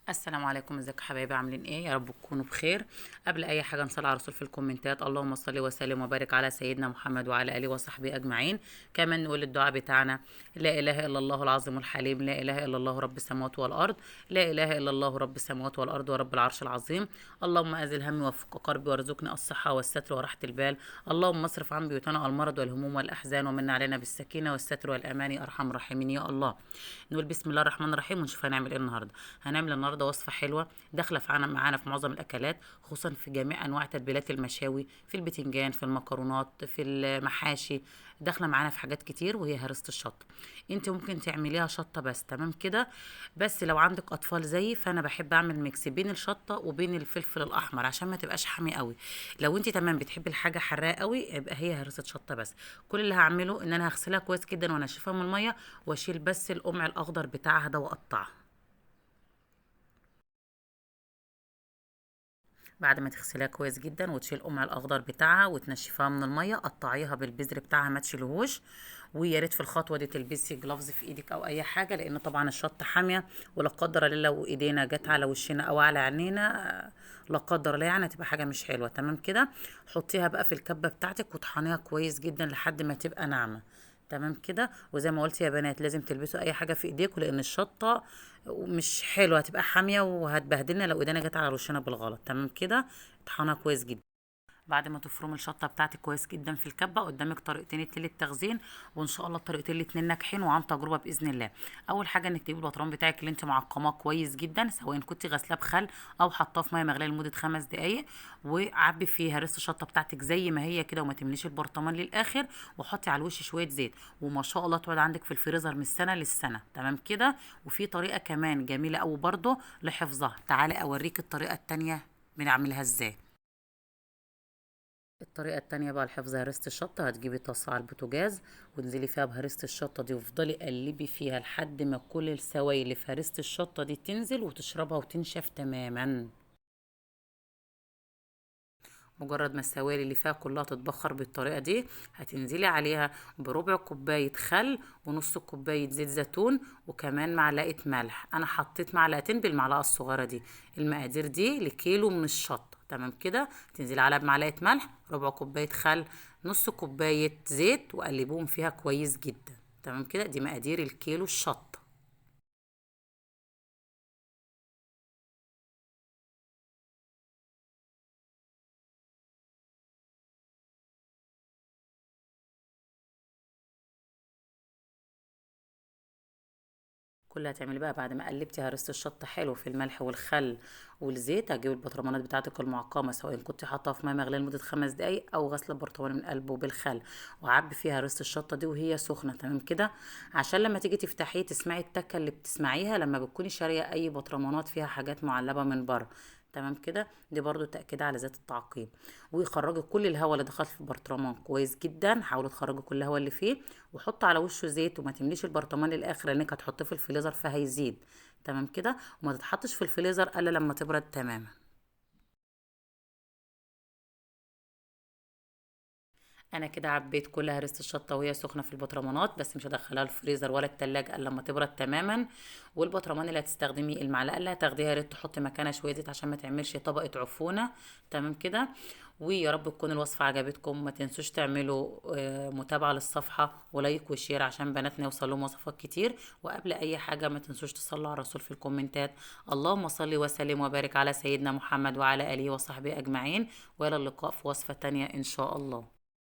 السلام عليكم، ازيكم حبايبي؟ عاملين ايه؟ يا رب تكونوا بخير. قبل اي حاجة نصلي على الرسول في الكومنتات، اللهم صل وسلم وبارك على سيدنا محمد وعلى اله وصحبه اجمعين. كمان نقول الدعاء بتاعنا: لا اله الا الله العظيم الحليم، لا اله الا الله رب السماوات والارض، لا اله الا الله رب السماوات والارض ورب العرش العظيم. اللهم ازل همي وفق كربي وارزقني الصحة والستر وراحة البال. اللهم اصرف عن بيوتنا المرض والهموم والاحزان، ومن علينا بالسكينة والستر والامان يا ارحم الراحمين يا الله. نقول بسم الله الرحمن الرحيم ونشوف هنعمل ايه النهارده. هنعمل النهارده وصفه حلوة داخله معانا في معظم الاكلات، خصوصا في جميع انواع تتبيلات المشاوي، في البتنجان، في المكرونات، في المحاشي، داخله معانا في حاجات كتير، وهي هرسه الشطه. انت ممكن تعمليها شطه بس، تمام كده. بس لو عندك اطفال زيي، فانا بحب اعمل mix بين الشطه وبين الفلفل الاحمر عشان ما تبقاش حامي قوي. لو انت تمام بتحبي الحاجة حراقه قوي، يبقى هي هرسه شطه بس. كل اللي هعمله ان انا هغسلها كويس جدا وانشفها من المية، واشيل بس القمع الاخضر بتاعها ده واقطعها. بعد ما تغسليها كويس جدا وتشيل القمع الاخضر بتاعها وتنشفيها من المية، قطعيها بالبذر بتاعها ما تشيلهوش. ويا ريت في الخطوة دي تلبسي gloves في ايدك او اي حاجة، لان طبعا الشطه حامية، ولا قدر الله لو ايدينا جت على وشنا او على عينينا لا قدر الله يعني هتبقى حاجة مش حلوة، تمام كده. حطيها بقى في الكبه بتاعتك وطحنيها كويس جدا لحد ما تبقى ناعمة، تمام كده. وزي ما قلت يا بنات لازم تلبسوا اي حاجة في ايديكم، لان الشطه مش حلوة، هتبقى حامية وهتبهدلنا لو ايدينا جت على وشنا بالغلط، تمام كده. اطحنها كويس جدا. بعد ما تفرمي الشطه بتاعتك كويس جدا في الكبه، قدامك طريقتين اتنين للتخزين، وان شاء الله الطريقتين الاتنين ناجحين وعن تجربه باذن الله. اول حاجة انك تجيبي البطران بتاعك اللي انت معقماه كويس جدا، سواء كنت غسلاه بخل او حطاه في مية مغليه لمدة 5 دقائق، وعبي فيه هرسه الشطه بتاعتك زي ما هي كده، وما تمليش البرطمان للاخر، وحطي على الوش شوية زيت، وما شاء الله تقعد عندك في الفريزر من السنة للسنة، تمام كده. وفي طريقه كمان جميلة قوي برده لحفظها، تعالي اوريك الطريقة التانية بنعملها ازاي. الطريقة التانية بقى لحفظ هرسة الشطة، هتجيبي طاسة على البوتاجاز وانزلي فيها بهرسة الشطة دي، وافضلي قلبي فيها لحد ما كل السوائل اللي في هرسة الشطة دي تنزل وتشربها وتنشف تماما. مجرد ما السوائل اللي فيها كلها تتبخر بالطريقة دي، هتنزلي عليها بربع كوباية خل ونص كوباية زيت زيتون وكمان معلقة ملح. انا حطيت معلقتين بالمعلقة الصغيرة دي. المقادير دي لكيلو من الشطة، تمام كده. تنزلي عليها بمعلقة ملح، ربع كوباية خل، نص كوباية زيت، وقلبوهم فيها كويس جدا، تمام كده. دي مقادير الكيلو الشطة. كل هتعملي بقى بعد ما قلبتي هرسة الشطة حلو في الملح والخل والزيت، هتجيبي البطرمانات بتاعتك المعقمة، سواء كنت حاطاها في مية مغليه لمدة 5 دقايق او غسله البرطمان من قلبه بالخل، وعبي فيها هرسة الشطة دي وهي سخنة، تمام كده، عشان لما تيجي تفتحيه تسمعي التكه اللي بتسمعيها لما بتكوني شاريه اي بطرمانات فيها حاجات معلبه من بره، تمام كده. دي برضو تأكيد على ذات التعقيم. ويخرجي كل الهواء اللي دخل في البرطمان كويس جدا، حاولي تخرجي كل الهواء اللي فيه، وحطي على وشه زيت، وما تمليش البرطمان للاخر لانك هتحطيه في الفريزر فهيزيد، تمام كده. وما تتحطش في الفريزر الا لما تبرد تماما. انا كده عبيت كل هرسة الشطه وهي سخنة في البطرمانات، بس مش هدخلها الفريزر ولا التلاجة الا لما تبرد تماما. والبطرمان اللي هتستخدميه، المعلقة اللي هتاخديها يا ريت تحطي مكانها شوية زيت عشان ما تعملش طبقه عفونه، تمام كده. ويا رب تكون الوصفة عجبتكم، ما تنسوش تعملوا متابعه للصفحه و like و share عشان بناتنا يوصل لهم وصفات كتير. وقبل اي حاجة ما تنسوش تصلوا على الرسول في الكومنتات، اللهم صل وسلم وبارك على سيدنا محمد وعلى اله وصحبه اجمعين. والى اللقاء في وصفه تانية ان شاء الله.